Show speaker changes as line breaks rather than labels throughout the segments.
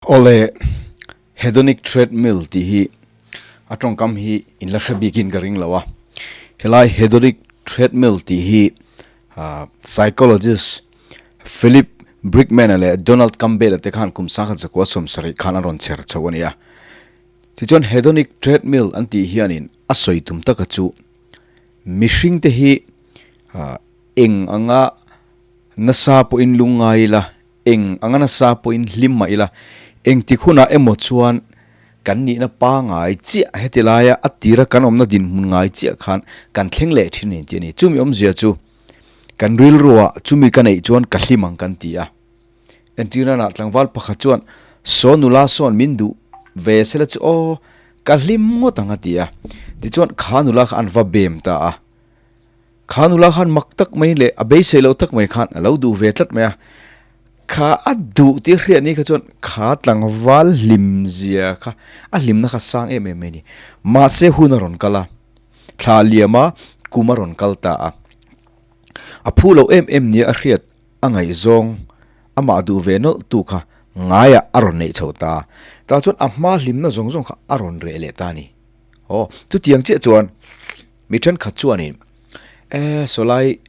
Awle, Hedonic Treadmill tih hi a tawngkam hi in la hre bikin ka ring lo a. Helai Hedonic Treadmill tih hi psychologist Philip Brickman-a leh Donald Campbell-a te khan kum 1970 khan an rawn chher chho a ni a. Tichuan Hedonic Treadmill an tih hianin a sawi tum taka chu mihring te hi eng anga nasa pawhin lungngai ila, Eng anga nasa pawhin hlim mah ila, engtik hunah emaw chuan kan nihna pangai chiah heti laia a tira kan awmna dinhmun ngai chiah khan kan thleng leh thin a ni tih a ni. Chumi awmzia chu kan rilruah chumi ka neih chuan ka hlim ang kan ti a. Entirnanah tlangval pakhat chuan saw nula sawn min duh ve sela chu aw ka hlim ngawt ang a ti a. Tichuan kha nula kha an va bem ta a. Kha nula khan mak tak mai leh a beisei loh tak mai khan a lo duh ve tlat mai a, kha a duh tih hriat ni kha chuan kha tlangval hlim zia kha a hlimna kha sang em em mai a ni. Mahse hun a rawn kal a, thla liam a kum a rawn kal ta a, a phu loh em em nia a hriat a ngaihzawng amah duh ve nawlh tu kha ngaiah a rawn neih chho ta a, tah chuan a hma hlimna zawng zawng kha a rawn reh leh ta a ni. Aw, chutiang chiah chuan mi thenkhat chuanin e sawlai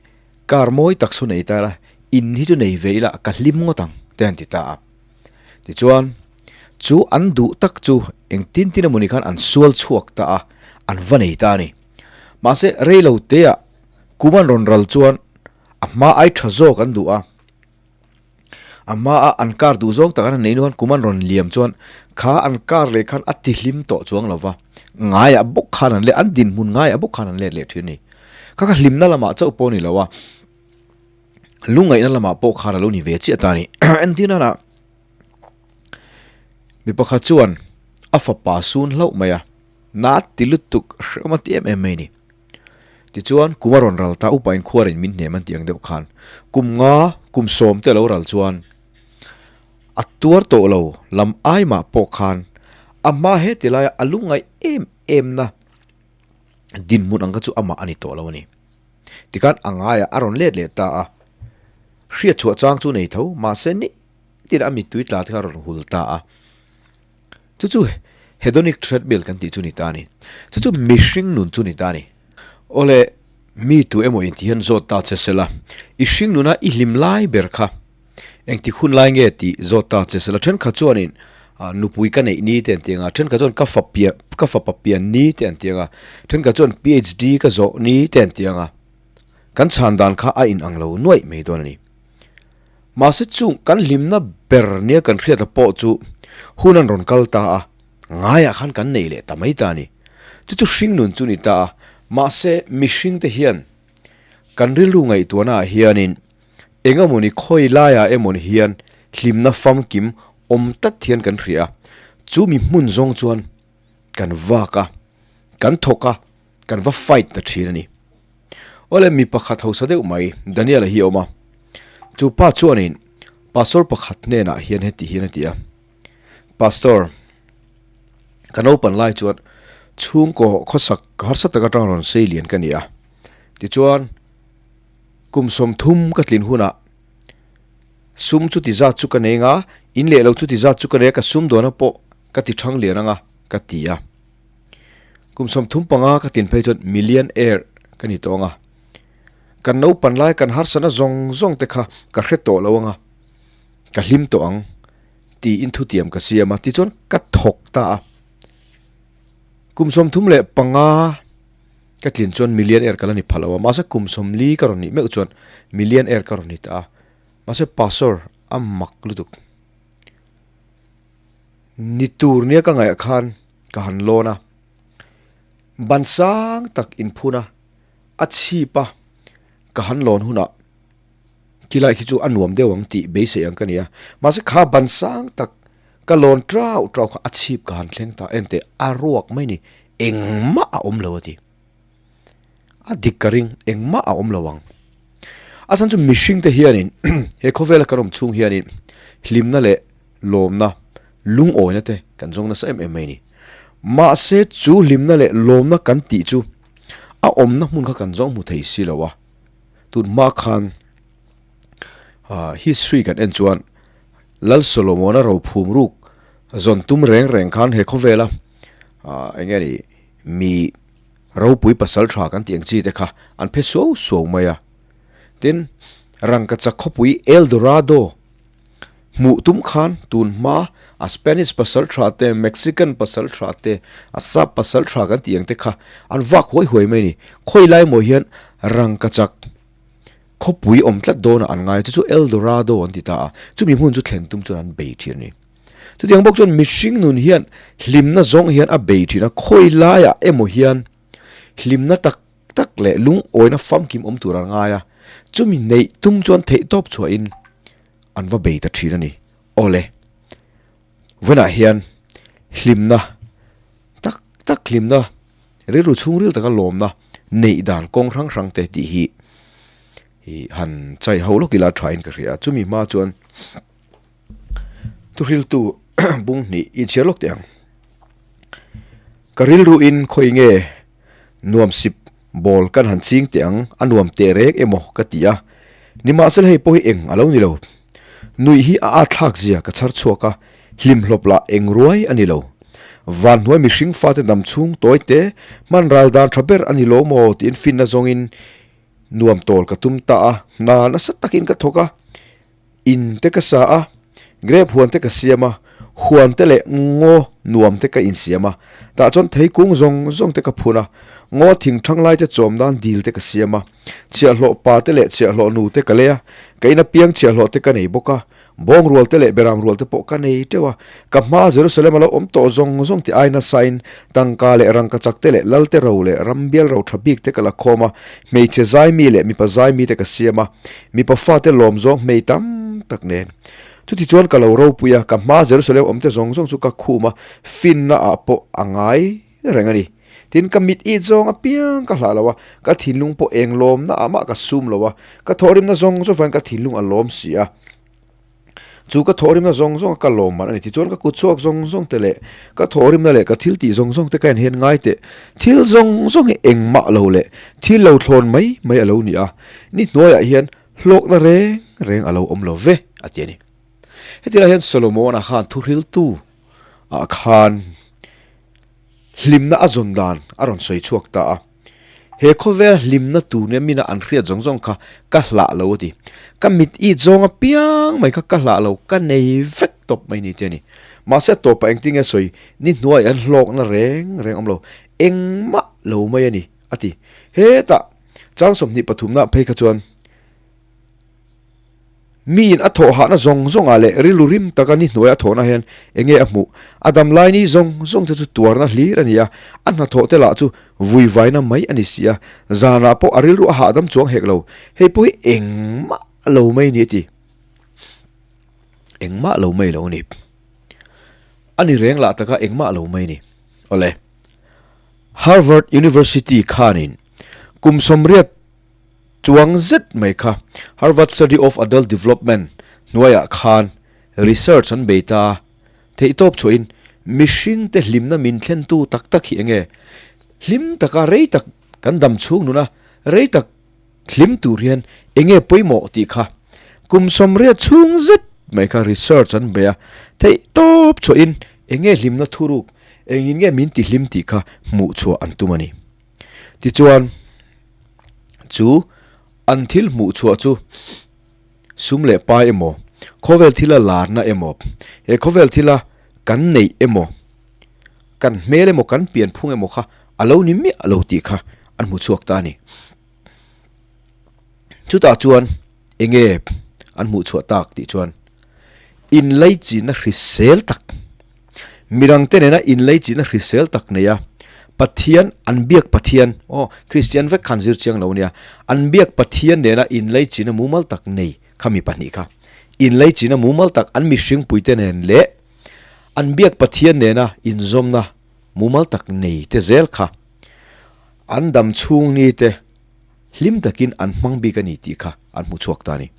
car mawi tak saw nei ta ila, in hi chu nei ve ila ka hlim ngawt ang te an ti ta a. Tichuan chu an duh tak chu engtin tin emawni khan an sual chhuak ta a, an va nei ta a ni. Mahse rei lo teah kum an rawn ral chuan a hma ai tha zawk an duh a. A hmaa an car duh zawng tak an nei nuan kum an rawn liam chuan kha an car leh khan a ti hlim tawh chuang lo va, ngaiah bawk khan an let an dinhmun ngaiah bawk khan an let leh thin a ni. Kha kha hlimna lamah chauh pawh a ni lo a, lungngaihna lamah pawh khan a lo ni ve chiah ta a ni. Entir nana mi pakhat chuan a fapa sun hlauh mai a, na ti lutuk hrehawm a ti em em mai a ni. Tichuan, kum a rawn ral ta, upa in khuar in min hnem an tih ang deuh khan kum nga, kum sawm te a lo ral chuan a tuar tawh lo lam ai mah pawh khan a hma heti laia a lungngaih em em na dinhmun ang kha chu amah a ni tawh lo a ni. Tikhan a ngaiah a rawn let leh ta a, hriat chhuah chang chu nei tho mahse ni tin a mittui tla te kha a rawn hul ta a. Chu chu hedonic treadmill kan tih chu ni ta a ni. Chu chu mihring nun chu ni ta a ni. Awle, mi tu emaw inti hian zawt ta che sela, i hring nuna i hlim lai ber kha engtik hun lai nge tih zawt ta che sela. Thenkhat chuanin nupui ka neih ni te an ti ang a, thenkhat chuan ka fa pian ka fapa pian ni te an ti ang a, thenkhat chuan PhD ka zawh ni te an ti ang a. Kan chhan dan kha a inang lo nuaih mai dawn a ni. Mahse chung kan hlimna ber nia kan hriat pawh chu hun an rawn kal ta a, ngaiah khan kan nei leh ta mai ta a ni. Chu chu hringnun chu ni ta a, mahse mihringte hian kan rilru ngaihtuahnaah hianin eng emawni khawi laiah emawni hian hlimna famkim awm tlat hian kan hria a, chu mi hmun zawng chuan kan vak a, kan thawk a, kan va fight ta thin a ni. Awle mi pakhat hausa deuh mai Daniel-a hi a awm a, chu pa chuanin pastor pakhat hnenah hian heti hian a ti a, Pastor, ka naupan lai chuan chhungkaw khawsak harsa tak atang rawn sei lian ka ni a, tichuan kum 30 ka tlin hunah sum chuti zat chu ka nei anga, in leh lo chuti zat chu ka nei a, ka sum dawna pawh ka ti thang lian anga ka ti a. Kum 35 ka tin phei chuan million air ka ni tawh ang a. Kan naupan lai kan harsatna zawng zawng te kha ka hre tawh lo ang a, ka hlim tawh ang tiin thutiam ka siam a, tichuan ka thawk ta a. Kum 35 ka tlin chuan million air ka la ni pha lo a, mahse kum 40 ka rawn nih meuh chuan million air ka rawn ni ta a. Mahse pastor a mak lutuk. Ni tur nia ka ngaih khan ka han lawn a, ban sang tak inphun a, a chhip a, ka han lawn hunah khilai khi chu a nuam deuh ang tih beisei ang ka ni a, mahse kha ban sang tak ka lawn trau trau kha a chhip ka han thleng ta enteh a ruak mai ni, engmah a awm lo a ti. A dik ka ring engmah a awm lo ang. A chhan chu mihring te hianin he khawvela kan awm chhung hianin hlimna leh lawmna lungawina te kan zawng nasa em em mai a ni. Mahse chu hlimna leh lawmna kan tih chu a awmna hmun kha kan zawng hmu thei si lo a. Tun hma khan history kan en chuan Lal Solomona rophum ruk. Zawn tum reng reng khan he khawvela eng nge ni mi ropui pasal tha kan tih ang chi te kha an phe suau suau mai a. Tin, rangkachak khawpui El Dorado hmuh tum khan tun hma a Spanish pasal tha te, Mexican pasal tha te, a sap pasal tha kan tih ang te kha an vak huai huai mai a ni. Khawi lai maw hian rangkachak khawpui awm tlat dawnah an ngai a, chu chu El Dorado an ti ta a, chumi hmun chu thlen tum chuan an bei thin a ni. Chutiang bawk chuan mihring nun hian hlimna zawng hian a bei thin a, khawi laiah emaw hian hlimna tak tak leh lungawina famkim awm tur an ngai a, chumi neih tum chuan theihtawp chhuahin an va bei ta thin a ni. Awle, vawiinah hian hlimna tak tak hlimna rilru chhungril taka lawmna neih dan kawng hrang hrang te tih hi ih han chai ho lawk ila thain ka hria a, chumi hma chuan Thuhriltu bung hnih inchhiar lawk teh ang. Ka rilruin khawi nge nuam sip bawl kan han ching teh ang, a nuam teh reng emaw ka ti a. Nimahsela hei pawh hi eng a lo ni lo. Nuih hi a atthlak zia ka chhar chhuak a, hlimhlawp lah eng ruai a ni lo. Vanhnuai mihring fate dam chhung tawi te, hman ral dan tha ber a ni lo maw tiin finna zawngin nuam tawl ka tum ta a, hna nasa takin ka thawk a. In te ka sa a, grape huan te ka siam a, huan te leh ngaw nuam te ka insiam a, tah chuan thei kung zawng zawng te ka phun a, ngaw thing thang lai te chawm nan dil te ka siam a, chhiahhlawh pa te leh chhiahhlawh nu te ka lei a, ka in apiang chhiahhlawh te ka nei bawk a, bawng rual te leh beram rual te pawh ka nei teuh a, ka hma Jerusalem a lo awm tawh zawng zawng te ai nasain tangka leh rangkachak te leh lal te ro leh rambial ro tha bik te ka la khawm a, hmeichhe zaimi leh mipa zaimi te ka siam a. Mipa fate lawm zawng hmei tam tak nen. Chuti chuan ka lo ropui a, ka hma Jerusalem awmte zawng zawng chu ka khum a, finna ah pawh a ngai reng a ni. Tin, ka mit it zawng apiang ka hlah lo a, ka thinlung pawh eng lawmna ah mah ka sum lo a, ka thawhrimna zawng zawng vangin ka thinlung a lawm si a. Chu ka thawhrimna zawng zawng a ka lawm man a ni. Tichuan ka kut chhuak zawng zawng te leh ka thawhrimna leh ka thil tih zawng zawng te ka en hian ngai teh. Thil zawng zawng hi engmah lo leh thil lo thlawn mai mai a lo ni a, ni hnuaiah hian hlawkna reng reng a lo awm lo ve a ti a ni. Heti lai hian Solomon-a khan thuhriltu ah khan hlimna a zawn dan a rawn sawi chhuak ta a. He khawvel hlimna tur nia mina an hriat zawng zawng kha ka hlah lo a ti. Ka mit it zawng apiang mai kha ka hlah lo, ka nei vek tawp mai ni te a ni. Mahse a tawpah engtin nge sawi, ni hnuai an hlawkna reng reng awm lo, engmah lo mai a ni a ti. Hetah chang 23 na phei kha chuan, Miin a thawh hahna zawng zawngah leh rilru rim taka ni hnuaia a thawhna hian eng nge a hmuh? A dam lai ni zawng zawng te chu tuarna hlir a ni a, a hnathawh te lah chu vuivaina mai a ni si a, zanah pawh a rilru a hahdam chuang hek lo. Hei pawh hi engmah lo mai ni a ti. Engmah lo mai lo ni. A ni reng lah taka engmah lo mai ni. Awle. Harvard University khanin kum 80 Chuang zet mai kha Harvard Study of Adult Development hnuaiah khan research an bei ta a, theihtawp chhuahin mihringte hlimna min thlentu tak tak hi enge? Hlim taka rei tak kan dam chhung nuna rei tak hlim tur hian enge pawimawh tih kha kum 80 chhung zet mai kha research an bei a, theihtawp chhuahin enge hlimna thuruk, engin nge min tihlim tih kha hmuh chhuah an tum a ni. Tichuan, chu an thil hmuh chhuah chu sum leh pai emaw, khawvel thila larna emaw, he khawvel thila kan neih emaw, kan hmel emaw, kan pianphung emaw kha a lo ni miah lo tih kha an hmu chhuak ta a ni. Chutah chuan enge an hmuh chhuah tak tih chuan inlaichinna hrisel tak, Midangte nena inleichihna hrisel tak nei a, Pathian, an biak Pathian, aw, Kristian vek khan zir chiang lo nia, an biak Pathian nena inleichihna mumal tak nei kha mi pahnih kha. Inleichihna mumal tak an mihringpuite nen leh an biak Pathian nena inzawmna mumal tak nei te zel kha an dam chhung ni te hlim takin an hmang bik a ni tih kha an hmu chhuak ta a ni.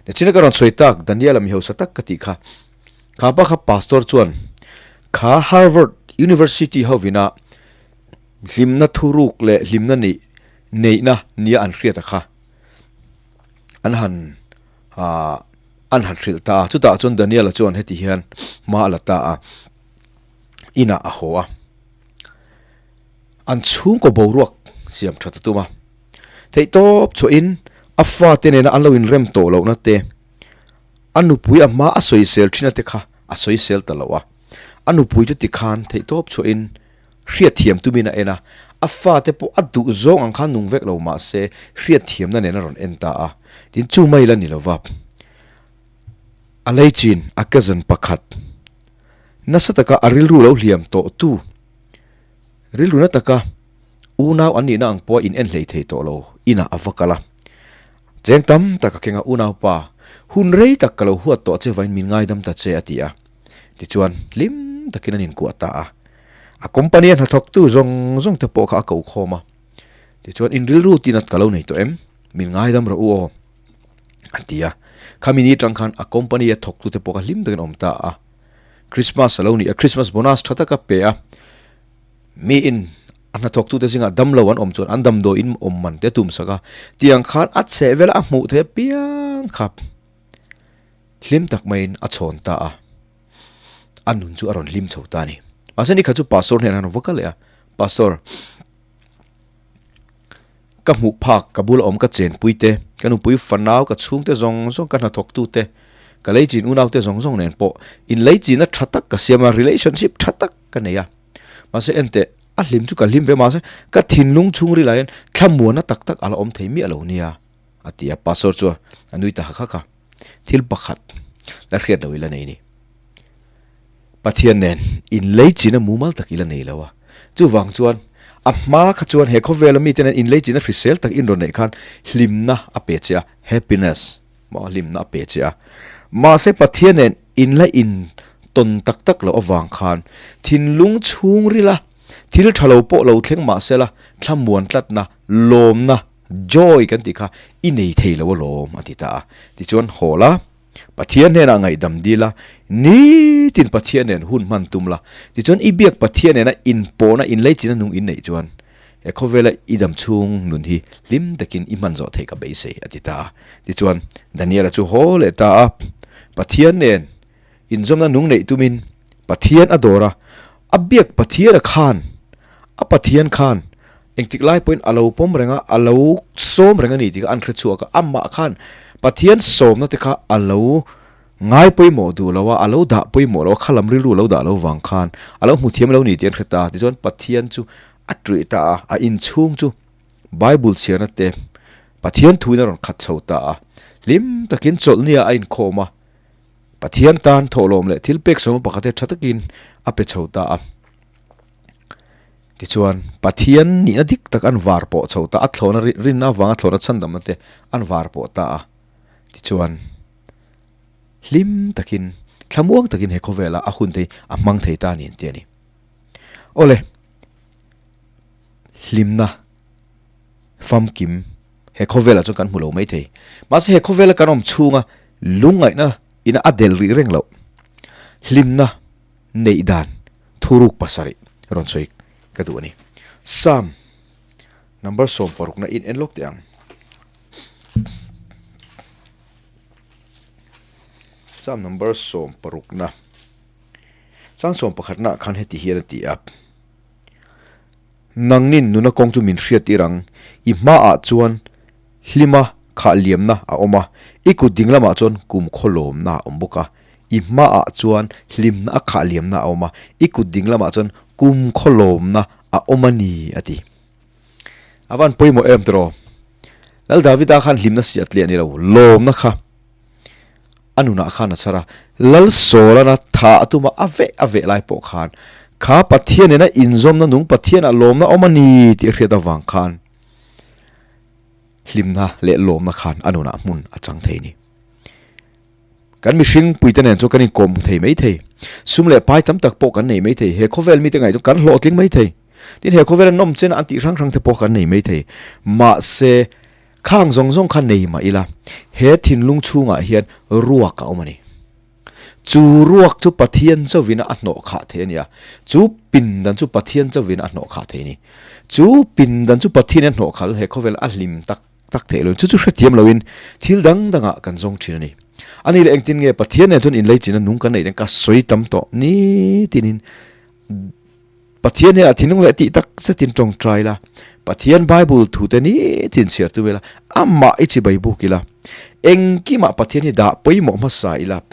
Nichina ka rawn sawi tak Daniel-a mi hausa tak ka tih kha. Kha pa kha pastor chuan kha Harvard University hovina hlimna thuruk leh hlimna nih neihna nia an hriat a kha an han an han hrilh ta a. Chutah chuan Daniel-a chuan heti hian Hma a la ta a, inah a haw a. An chhungkaw boruak siam that a tum a. Theihtawp chhuahin a fate nena an lo inrem tawh lohna te, a nupui a hma a sawisel thin te kha a sawisel ta lo a. A nupui chu tikhan theihtawp chhuahin hriatthiam tumin a en a, a fate pawh a duh zawng ang khan nung vek lo mah se hriatthiamna nen a rawn en ta a. Tin, chu mai la ni lova. A leichin a cousin pakhat nasa taka a rilru lo hliam tawh tu, rilru na taka unau an nihna ang pawha in en hlei thei tawh lo inah a va kal a. Cheng tam tak a keng a, Unaupa, hun rei tak ka lo huat tawh che vain min ngaidam ta che a ti a. Tichuan hlim takin an inkuah ta a. A company a hnathawktu zawng zawng te pawh kha a ko khawm a. Tichuan in rilru tinat ka lo nei tawh em? Min ngaidam rawh u aw. A ti a. Khami ni atang khan a company a thawktute pawh kha hlim takin awm ta a. Christmas a lo ni a, Christmas bonus tha tak a pe a. Miin a hnathawktute zingah damlo an awm chuan an damdawiin awm man te a tum sak a. Tiang khan a chheh vela a hmuh theih apiang kha hlim tak maiin a chhawn ta a. A nun chu a rawn hlim chho ta a ni. Mahse ni kha chu Pastor hnenah khan va kal leh a, Pastor, Ka hmuh phak, ka bula awm ka chenpui te, ka nupui fanau, ka chhungte zawng zawng, ka hnathawktu te, ka leichin unaute zawng zawng nen pawh inleichina tha tak ka siam a, relationship tha tak ka nei a. Mahse enteh, a hlim chu ka hlim ve mahse ka thinlung chhungril ah hian thlamuanna tak tak a la awm thei miah lo nia, a ti a. Pastor chuan a nui ta hak hak a, thil pakhat la hriat lo ila nei ni. Pathian nen inleichina mumal tak ila nei lo a. Chuvang chuan a hma kha chuan he khawvela mite nen inleichina hrisel tak inrawn neih khan hlimna a pe che a, happiness maw hlimna a pe che a. Mahse Pathian nen inla intawn tak tak loh avang khan thinlung chhungrila thil tha lo pawh lo thleng mahsela thlamuan tlatna, lawmna, joy kan tih kha i nei thei lo alawm a ti ta a. Tichuan haw la. Pathian hnenah ngaihdam dil a, nitin Pathian nen hun hman tum la. Tichuan i biak Pathian nena inpawhna, inleichina nung in neih chuan he khawvela i dam chhung nun hi hlim takin i hman zawh theih ka beisei, a ti ta a. Tichuan Daniela chu haw leh ta a, Pathian nen inzawmna nung neih tumin Pathian a dawr a, a biak Pathiana khan, a Pathian khan Engtik lai pawhin a lo pawm reng a, a lo sawm reng a ni tih kha an hre chhuak a, amah khan Pathian sawmna te kha a lo ngai pawimawh duh lo a, a lo dah pawimawh lo a, kha lam rilru a lo dah lo vang khan a lo hmu thiam lo ni tih an hre ta a, tichuan Pathian chu a ṭih ta a, a inchhung chu Bible chhiarna te Pathian thuin a rawn khat chho ta a, hlim takin chawlhnia a inkhawm a, Pathian tan thawhlawm leh thil pek sawma pakhat hi ṭha takin a pe chho ta a. Tichuan, Pathian nihna dik tak an var pawh chho ta, a thlawhna rinna avanga thlawhna chhandamna te an var pawh ta a. Tichuan, hlim takin, thlamuang takin he khawvela a hun te hi a hmang thei ta a ni an ti a ni. Awle, hlimna famkim he khawvelah chuan kan hmu lo mai thei. Mahse he khawvela kan awm chhunga lungngaihna ina a del rih reng loh, hlimna neih dan thuruk pasarih rawn sawi ka duh a ni. Psalm number 60 na in en lawk teh ang. Psalm number 60 na chang 11 na khan heti hian a ti a. Nangnin nuna kawng chu min hriat tir ang, i hmaah chuan hlima khah liamna a awm a, i kut ding lamah chuan kum khawlawmna a awm bawk a. I hmaah chuan hlimna a khah liamna a awm a, i kut ding lamah chuan kum khawlawmna a awm a ni, a ti. A van pawimawh em tiraw? Lal Davida khan hlimna si a tliah ni lo, lawmna kha a nunah khan a chhar a. Lal Sawlana tha a tuma a veh a veh lai pawh khan kha Pathian nena inzawmna nung Pathianah lawmna awm a ni tih a hriat avang khan hlimna leh lawmna khan a nunah hmun a chang thei a ni. Kan mihring puite nen chuan kan inkawm thei mai thei. Sum leh pai tam tak pawh kan nei mai thei. He khawvel mite ngaih chu kan hlawhtling mai thei. Tin, he khawvela nawm chena an tih hrang hrang te pawh kan nei mai thei. Mahse, khang zawng zawng kha nei mah ila, he thinlung chhungah hian ruak a awm a ni. Chu ruak chu Pathian chauvin a hnawh khah thei a ni a. Chu pindan chu Pathian chauvin a hnawh khah thei a ni. Chu pindan chu Pathianin a hnawh khalh he khawvela a hlim tak tak theih loin chu chu hrethiam loin thil dang dangah kan zawng thin a ni. Ani leh engtin nge Pathian nen chuan inleichina nung kan neih ten ka sawi tam tawh nitinin Pathian hnenah thinlung leh tih tak zetin tawngtai la, Pathian Bible thute nitin chhiar tum ila, amah i chibai buk ila, engkimah Pathian hi dah pawimawh hmasa ila,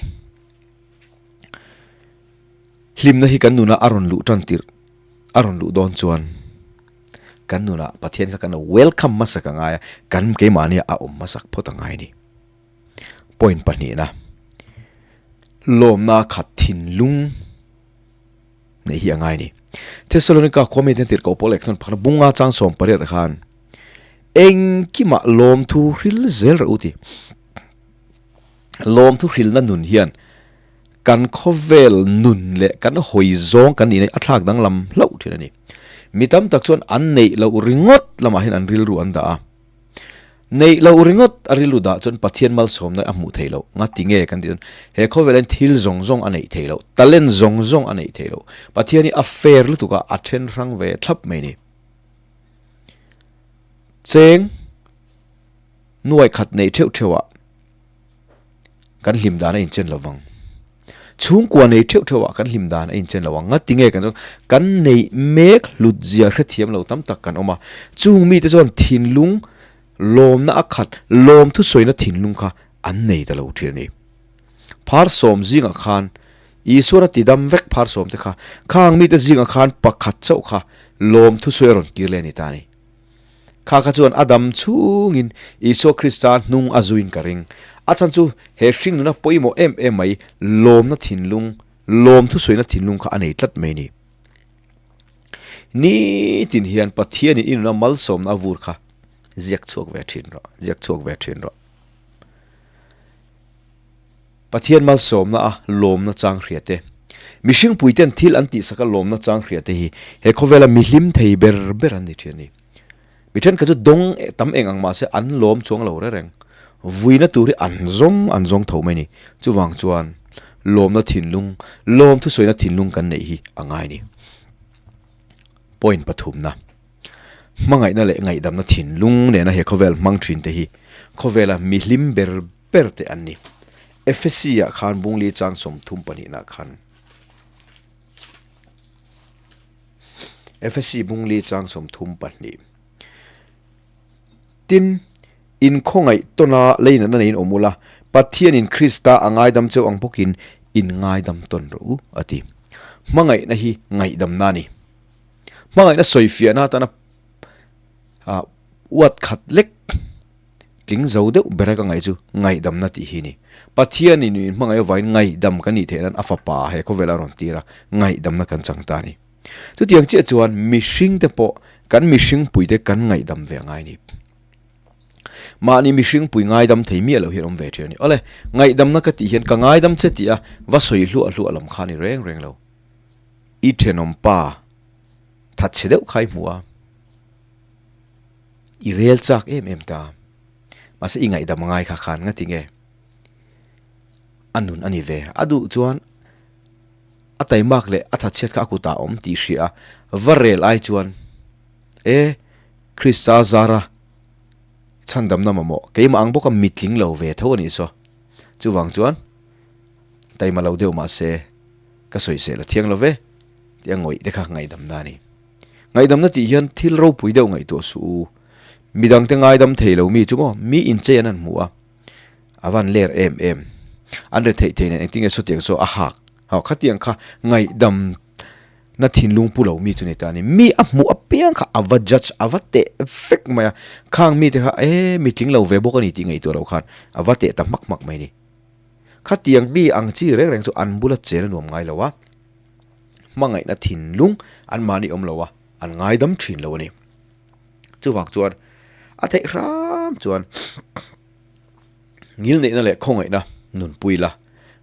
hlimna hi kan nunah a rawn luh tan tirh, a rawn luh dawn chuan kan nunah Pathian kha kan lo welcome hmasak a ngai a, kan keimahnia a awm hmasak phawt a ngai a ni. Point pahnihna, lawmna khat thinlung. Neih hi a ngai ni. Thessalonika khua mite tirhkoh pawh leh khan pakhat bunga chang 18 ah khan engkimah lawmthu hril zel rawh u ti. Lawmthu hrilna nun hian kan khawvel nun leh kan hawi zawng kan nihna hi a thlak danglam hlauh thin a ni. Mi tam tak chuan an neih loh ringawt lamah hian an rilru an dah a. Neih loh ringawt a rilru dah chuan Pathian malsawmna a hmuh theih loh. Ngati nge kan tih chuan he khawvelah hian thil zawng zawng a neih theih loh, talent zawng zawng a neih theih loh. Pathian hi a fair lutuk a, a then hrang ve thlap mai ni. Cheng nuai khat neih theuh theuh ah kan hlim dan a inchen lo vang. Chhungkua nei theuh theuh ah kan hlim dan a inchen lo ang. Ngati nge kan chuan kan neih mek hlut zia hrethiam lo tam tak kan awm a. Chung mite chuan thinlung lawmna a khat lawm thusawina thinlung kha an nei ta lo thin a ni. Phar sawm zingah khan Isuan a tidam vek phar sawm te kha khang mite zingah khan pakhat chauh kha lawm thusawi a rawn kir leh a ni ta a ni. Kha kha chuan a dam chhungin Isua Krista hnung a zuin ka ring. A chhan chu he hring nuna pawimawh em em mai lawmna thinlung, lawm thusawiina thinlung kha a nei tlat mai ni. Nitin hian Pathianin i nuna malsawmna a vur kha ziak chhuak ve thin rawh, ziak chhuak ve thin rawh. Pathian malsawmna a lawmna chang hria te, mihring puiten thil an tihsak a lawmna chang hria te hi he khawvela mihlim thei ber ber an ni thin a ni. Mi thenkhat chu dawng tam eng ang mahse an lawm chuang lo reng reng. Vuina tur hi an zawng an zawng tho mai a ni. Chuvang chuan lawmna thinlung, lawm thusawina thinlung kan neih hi a ngai a ni. Point pathumna, Hmangaihna leh ngaihdamna thinlung nena he khawvel hmang thin te hi khawvela mihlim ber ber te an ni. Efesi ah khan Bungli chang 30 pahnihna khan Efesi Bungli chang 32 Tin, in khawngaih tawna leinatna neiin awm ula, Pathianin Krista a ngaidam cheu ang bawkin in ngaidam tawn rawh u, a ti. Hmangaihna hi ngaihdamna a ni. Hmangaihna sawifiahna atana uat khat lek Tling zo deuh bera ka ngaih chu ngaihdamna tih hi a ni. Pathianin min hmangaih avangin ngaihdam kan nih theih nan a fapa he khawvel a rawn tir a, ngaihdamna kan chang ta a ni. Chutiang chiah chuan mihringte pawh kan mihringpuite kan ngaihdam ve a ngai a ni. Mahni mihringpui ngaidam thei miah loh hian awm ve thin a ni. Awle, ngaihdamna ka tih hian ka ngaidam che tih a va sawi hluah hluah lam kha a ni reng reng lo. I thenawm pa thatchhe deuh kha i hmu a. I rel chak em em ta. Mahse i ngaihdam a ngai kha khan nga tinge? A nun a ni ve. A duh chuan a taimak leh a thatchhiat kha a kutah a awm tih hria a, va rel ai chuan e Krista zara chhandamna mamawh keimah ang bawka mitling lo ve tho a nih saw. Chuvang chuan taima lo deuh mahse ka sawisel a thiang lo ve tih a ngawih te kha ngaihdamna a ni. Ngaihdamna tih hian thil ropui deuh ngaihtuah suh u. Midangte ngaidam thei lo mi chu maw mi inchei an han hmu a, a van ler em em. An re theih theih nen engtin nge sawtiang saw a hak hau khatiang kha ngaihdamna thinlung pu lo mi chu ni ta a ni. Mi a hmuh apiang kha a va judge a va teh vek mai a, khang mite kha e mi tling lo ve bawk a ni tih ngaihtuah loh khan a va teh ta hmak hmak mai a ni. Khatiang mi ang chi reng reng chu an bula chen a nuam ngai lo a. Hmangaihna thinlung an mahni awm lo a, an ngaidam thin lo a ni. Chuvang chuan a theih hram chuan ngilneihna leh khawngaihna nunpui la,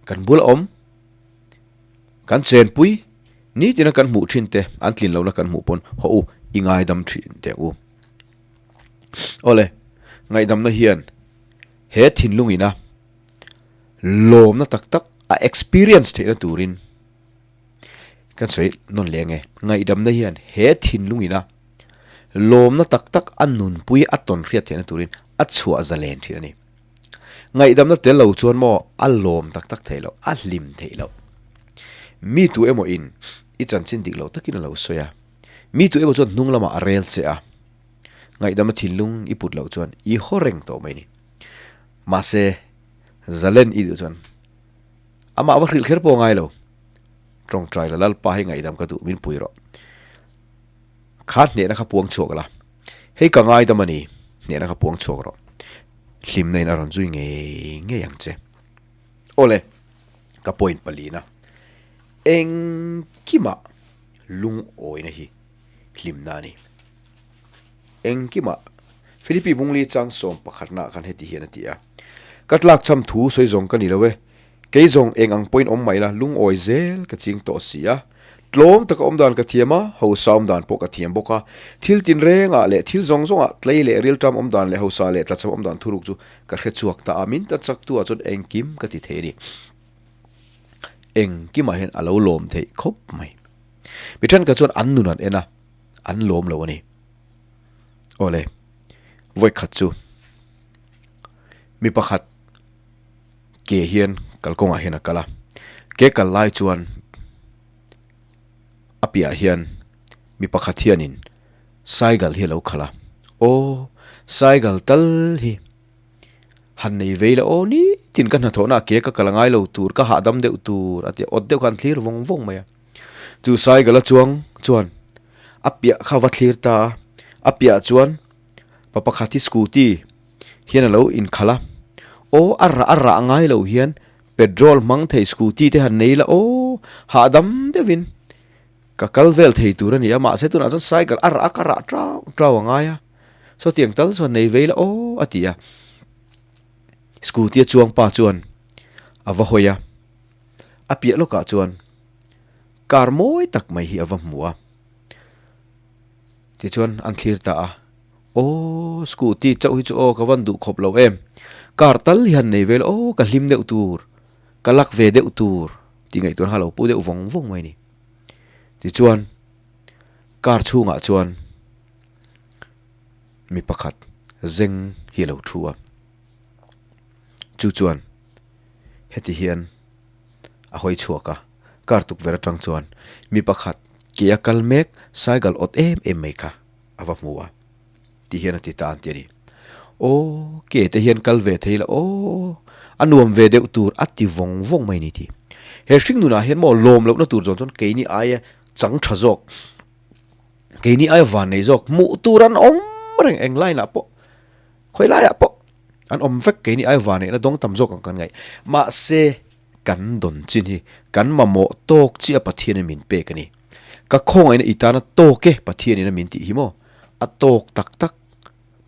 kan bula awm, kan chenpui, nitina kan hmuh thin te an tlin lohna kan hmuh pawn haw u i ngaidam thin teh u. Awle, ngaihdamna hian he thinlung ina lawmna tak tak a experience theihna turin Kan sawi nawn leh ange, ngaihdamna hian he thinlung ina lawmna tak tak a nunpui a tawn hriat theihna turin a chhuah zalen thin a ni. Ngaihdamna tel lo chuan maw a lawm tak tak theih loh, a hlim theih loh. Mi tu emaw in i chanchin dik loh takin a lo sawi a, mi tu emaw chuan hnung lamah a rel che a, ngaihdamna thinlung i put loh chuan i haw reng tawh mai ni. Mahse, zalen i duh chuan amah va hrilh kher pawh a ngai lo. Tawngtai la Lalpa hi ngaihdam ka duh min pui rawh. Kha hnehna kha puang chhuak la. Hei ka ngaidam a ni, hnehna kha puang chhuak rawh. Hlimna in a rawn zui ngei ngei ang che. Awle, ka point palina. Engkimah lungawina hi hlimna a ni. Engkimah Philippi Bungli chang sawm pakhatnaah khan heti hian a ti a, Ka tlakchham thu sawi zawng ka ni lo e, Kei zawng eng ang pawhin awm mah ila lungawi zel ka ching tawh si a. Tlawm taka awm dan ka thiam a, hausa awm dan pawh ka thiam bawk a. Thil tinrengah leh thil zawng zawngah tlei leh rilṭam awm dan leh hausa leh tlachham awm dan thuruk chu ka hre chhuak ta a, min ta chaktu ah chuan engkim ka ti thei a ni. Engkimah hian a lo lawm theih khawp mai. Mi thenkhat chuan an nun an en a, an lawm lo a ni. Awle, vawikhat chu mi pakhat. Ke hian kalkawngah hian a kal a, ke kal lai chuan a piahah hian mi pakhat hianin cycle hi a lo khalh a, aw cycle tal hi han nei vei la aw nitin ka hnathawhna ah ke ka kal angai lo tur ka hahdam deuh tur a ti a, awt deuh khan thlir vawng vawng mai a, chu cycle a chuang chuan a piah kha va thlir ta a, a piahah chuan pa pakhat hi scooty. hian a lo inkhalh a, aw a rah a rah ngai lo hian petrol hmang thei scooty te han nei la aw hahdam deuhin ka kal vel thei tur a ni a mahse tunah chuan cycle a rah a ka rah tau tau a ngai a sawtiang tal chuan nei vei la aw a ti a scooty a chuang pa chuan a va hawi a a piah lawkah chuan car mawi tak mai hi a va hmu a tichuan an thlir ta a. Aw, scooty chauh hi chu aw ka van duh khawp lo em. Car tal hi han nei vel aw ka hlim deuh tur, ka lak ve deuh tur tih ngaihtuahna kha lo pu deuh vawng vawng mai a ni. Tichuan, car chhungah chuan mi pakhat zeng hi a lo thu a. Chu chuan heti hian a hawi chhuak a, car tukverh atang chuan mi pakhat ke a kal mek cycle awt em em mai kha. a va hmu a ti hian a ti ta an ti a ni. Aw ke te hian kal ve thei la aw a nuam ve deuh tur a ti vawng vawng mai a ni ti. He hring nunah hian maw lawm lohna tur zawng chuan keini aia chang tha zawk keini aia van nei zawk hmuh tur an awm reng eng line ah pawh khawi laiah pawh an awm vek keini aia van neihna dawng tam zawk ang kan ngaih mahse Kan dawn chin hi kan mamawh tawk chiah Pathianin min pek a ni. Ka khawngaihna i tana tawk e Pathianin a min tih hi maw? A tawk tak tak.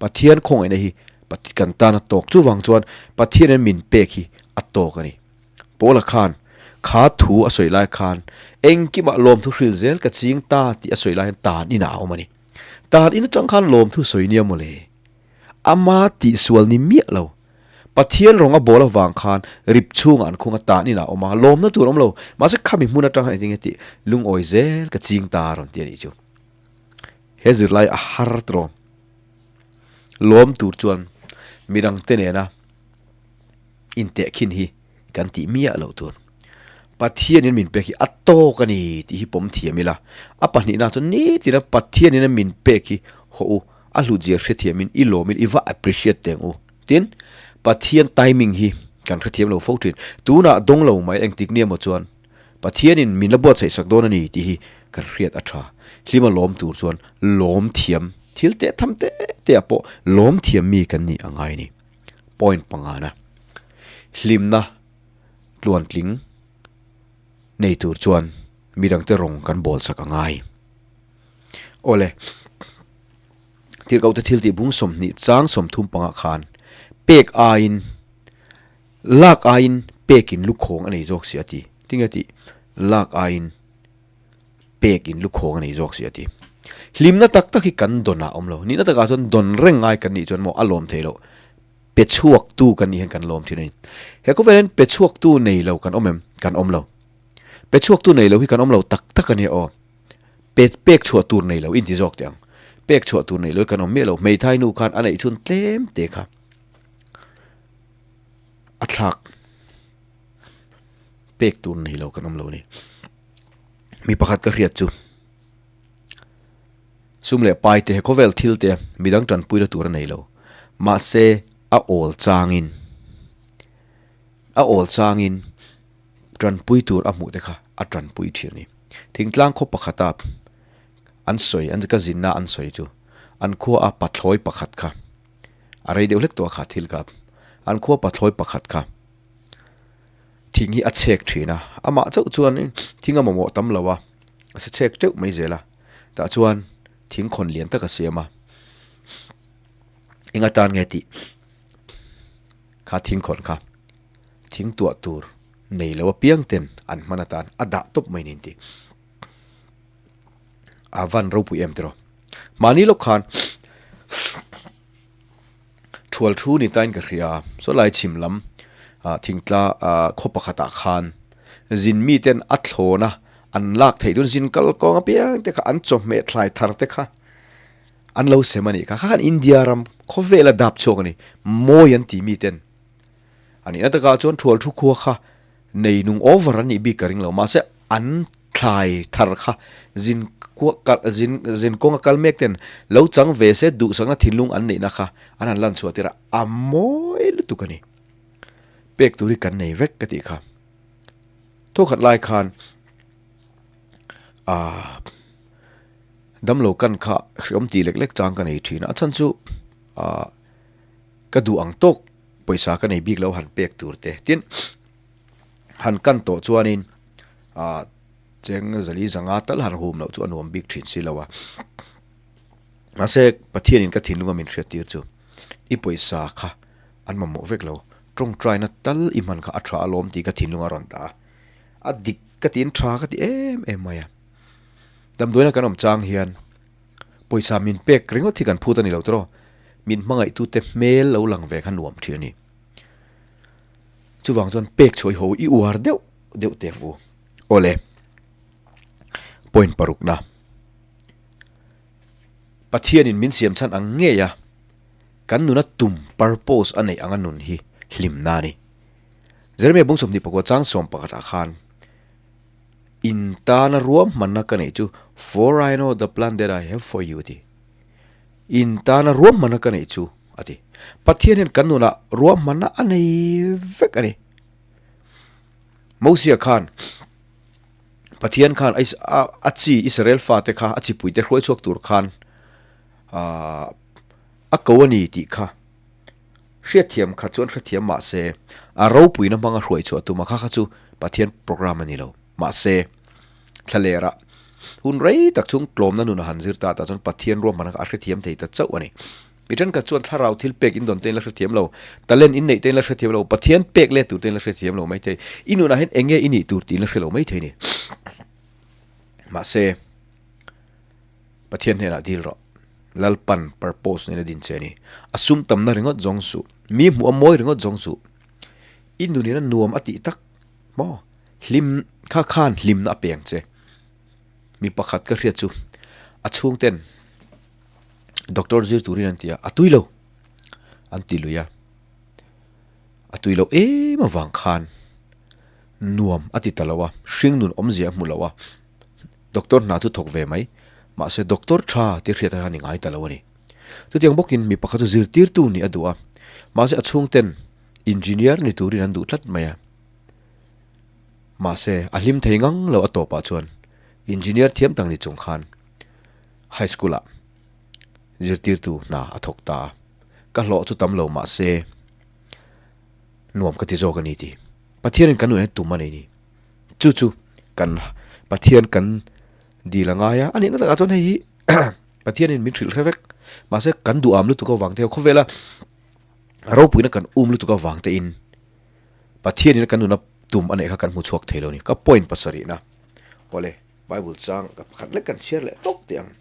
Pathian khawngaihna hi kan tana tawk. Chuvang chuan Pathianin min pek hi a tawk a ni. Paula khan kha thu a sawi lai khan engkimah lawmthu hril zel ka ching ta tih a sawi lai hian tan inah a awm a ni. Tan in atang khan lawmthu sawi nia mawle. Ama tihsual ni miah lo. Pathian rawng a bawl avang khan rip chhungah an khung a, tan inah a awm a, lawmna tur a awm lo. Mahse khami hmun atang khan engtin nge tih lungawi zel ka ching ta a rawn ti a nih chu. He zirlai a har tawh. Lawm tur chuan midangte nena intehkhin hi kan tih miah loh tur. Pathianin min pek hi a tawk a ni tih hi pawm thiam ila. A pahnihna chuan nitina Pathianin a min pek hi hawh u, a hlutzia hrethiamin i lawmin i va appreciate teng u. Tin, Pathian timing hi kan hrethiam lo fo thin. Tunah dawng lo mai engtik nia maw chuan Pathianin min la buatsaih sak dawn a ni tih hi kan hriat a tha. Hlima lawm tur chuan lawm thiam thil teh tham te te ah pawh lawm thiam mi kan nih a ngai a ni. Point pangana, Hlimna tluantling nei tur chuan midangte rawng kan bawl sak a ngai. Awle, Tirhkohte thil tih bung 20 chang 30 pangah khan pek aiin lak aiin pekin lukhawng a nei zawk si a ti. Tinge tih? Lak aiin pek in lukhawng a nei zawk si a ti. Hlimna tak tak hi kan dawn ah awm lo. Nihna takah chuan dawn reng ngai kan nih chuan maw a lawm thei loh. Pe chhuaktu kan nih hian kan lawm thin a ni. He khawvel hian pe chhuaktu nei lo kan awm em? Kan awm lo. Pe chhuaktu nei lo hi kan awm lo tak tak a nia aw. Pe pek chhuah tur nei lo inti zawk teh ang. Pek chhuah tur nei lo hi kan awm miah lo. Hmeithai nu khan a neih chhun tlem te kha. thlak. Pek tur nei lo kan awm lo a ni. Mi pakhat ka hriat chu sum leh pai te khawvel thil te midang tanpuina tur a nei lo. Mahse a awl changin a awl changin tanpui tur a hmuh te kha a tanpui thin a ni. Thingtlang khaw pakhata an sawi an ka zinna an sawi chu an khua a pathlawi pakhat kha a rei deuh hlek tawh a kha thil kha an khua pathlawi pakhat kha. Thing hi a chhek thin a, amah chauh chuan thing a mamawh tam lo a, a sa chhek teuh mai zel a, tah chuan thing khawn lian tak a siam a, eng atan nge tih kha thing khawn kha thing tuah tur nei lo apiang ten an hman atan a dah tawp mai niin tih a van ropui em tiraw mahni lawk khan. Thual thu ni tain ka hria, sawlai chhim lam thingtla khaw pakhatah khan zin miten a thlawn a, an lak theih dawn zin kal kawng apiang te kha an chawhmeh thlai thar te kha an lo sem a nih kha, kha khan India ram khawvela dap chhuak a ni, mawi an ti miten a nihna takah chuan thual thu khua kha nei nung over an nih bik ka ring lo mahse an thlai thar kha zin kua kal zin zin kawnga kal mek ten lo chang ve se duhsakna thinlung an neihna kha an han lan chhuah tir a a mawi lutuk a ni pek tur hi kan nei vek ka tih kha thawkhat lai khan ahh damlo kan kha hreawm tih lek lek chang ka nei thin a a chhan chu ahh ka duh ang tawk. Pawisa ka nei bik lo han pek tur te tin han kan tawh chuanin ah cheng zali zanga tal han hum loh chu a nuam bik thin si lo a mahse Pathianin ka thinlunga min hriat tir chu i pawisa kha an mamawh vek lo tawngtaina tal i hman kha a tha alawm tih ka thinlunga rawn dah a a dik ka tiin tha ka ti em em mai a damdawiina kan awm chang hian. Pawisa min pek ringawt hi kan phut a ni lo tawh, min hmangaihtute hmel lo lang ve kha nuam thin a ni. Chuvang chuan pek chhuah i ho i uar deuh deuh teh ang u. Awle, point parukna. Pathianin min siam chhan ang ngei a, kan nuna tum, purpose, a neih anga nun hi hlimna a ni. Jeremiah bung 24 chang 11 ah khan, In tana ruahmanna ka neih chu, For I know the plan that I have for you, a ti. In tana ruahmanna ka neih chu, a ti. Pathian hian kan nunah ruahmanna a nei vek a ni. Mosia khan, Pathian khan a chi Israel fate kha, a chipuite hruai chhuak tur khan a ko a ni tih kha hriatthiam kha chuan hrethiam mah se, a ropuina hmanga hruai chhuah tum a kha kha chu Pathian programme a ni lo. Mahse, thlalerah hun rei tak chung tlawmna nun a han zir ta tah chuan Pathian ruahmanna kha a hrethiam thei ta chauh a ni. Mi thenkhat chuan thlarau thil pek in dawn te in la hrethiam lo, talent in neih te in la hrethiam lo, Pathian pek let tur te in la hrethiam lo mai thei. I nunah hian eng nge i nih tur tih in la hre lo mai thei a ni. Mahse, Pathian hnenah dil rawh. Lalpan purpose nen a din che a ni. A sum tamna ringawt zawng suh. Mi hmuh a mawi ringawt zawng suh. I nunin a nuam a tih tak maw? Hlim kha khan hlimna a peng che. Mi pakhat ka hriat chu a chhungten doctor zir turin an ti a, a tui lo an ti lui a. A tui lo em avang khan nuam a ti ta lo a, hring nun awmzia a hmu lo a. Doctor hna chu thawk ve mai, mahse doctor tha tih hriat a ni ngai ta lo a ni. Chutiang bawkin mi pakhat chu zirtirtu nih a duh a, mahse a chhungten engineer ni turin an duh tlat mai a. Mahse a hlim thei ngang lo a tawpah chuan engineer thiam tak ni chung khan high school ah zirtirtu hna a thawk ta a, ka hlawh chu tam lo mahse nuam ka ti zawk a ni tih Pathianin kan nunah hian tum a nei a ni. Chu chu kan Pathian kan dil a ngai a, a nihna takah chuan hei hi Pathianin min hrilh hre vek mahse kan duham lutuk avang te khawvela ropuina kan um lutuk avang te in Pathianin kan nuna tum a neih kha kan hmu chhuak thei lo a ni. Ka point pasarihna awle Bible chang ka pakhat lek kan chhiar leh tawp teh ang.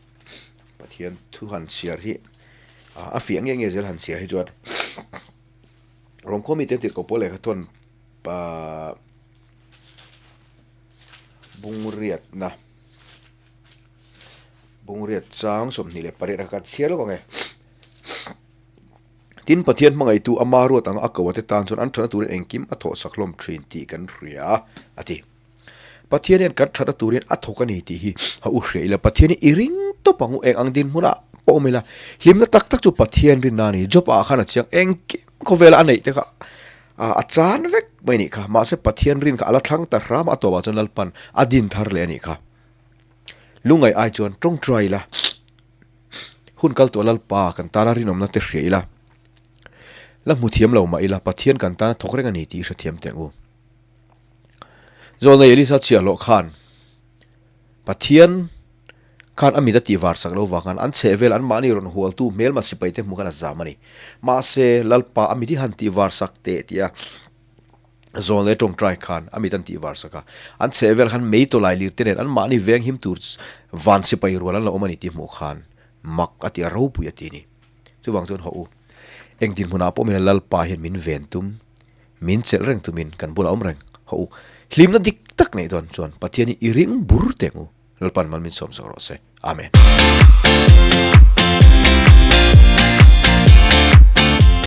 Pathian thu han chhiar hi a fiah nge nge zel han chhiar hi chuan Rawngkhawmi te tirhkoh pawl lehkha thawn Bungriatna Bungriat chang 28 a kan chhiar lawk ang e. Tin, Pathian hmangaihtu ama ruat anga a ko ate tan chuan an thatna turin engkim a thawhsak hlawm thin tih kan hria a ti. Pathian hian kan thatna turin a thawk a ni tih hi a u hria ila, Pathian hi i ring tawp ang u, eng ang dinhmunah pawh awm ila, hlimna tak tak chu Pathian rinna a ni. Job ah khan a chiang engkim khawvela a neih te kha a chan vek mai nih kha, mahse Pathian rin kha a la thlang ta hram a, a tawpah chuan Lalpan a din thar leh a nih kha. Lungngaih ai chuan tawngtai ila. Hun kal tawh Lalpa kan tana rinawmna te hria ila, la hmu thiam lo mah ila Pathian kan tana thawk reng a ni tih i hrethiam teh ang u. Zawlnei Elisa chhiahhlawh khan Pathian khan a mit a tihvar sak lo vang khan an chhehvel anmahni rawn hualtu hmelma sipai te hmu khan a zam a ni. Mahse Lalpa a mit hi han tihvar sak teh tia Zawn leh tawngtai khan a mit an tih var sak a, an chheh vel khan mei tawlai lir te nen anmahni veng him tur van sipai rual an la awm a ni tih hmuh khan mak a ti a, ropui a ti a ni. Chuvang chuan hawh u, eng dinhmunah pawh min Lalpa hian min ven tum, min chelh reng tumin kan bulah awm reng. Hawh u, hlimna dik tak neih dawn chuan Pathian hi i ring bur teh ang u, Lalpa'n mal min sawm sak rawh se. Amen.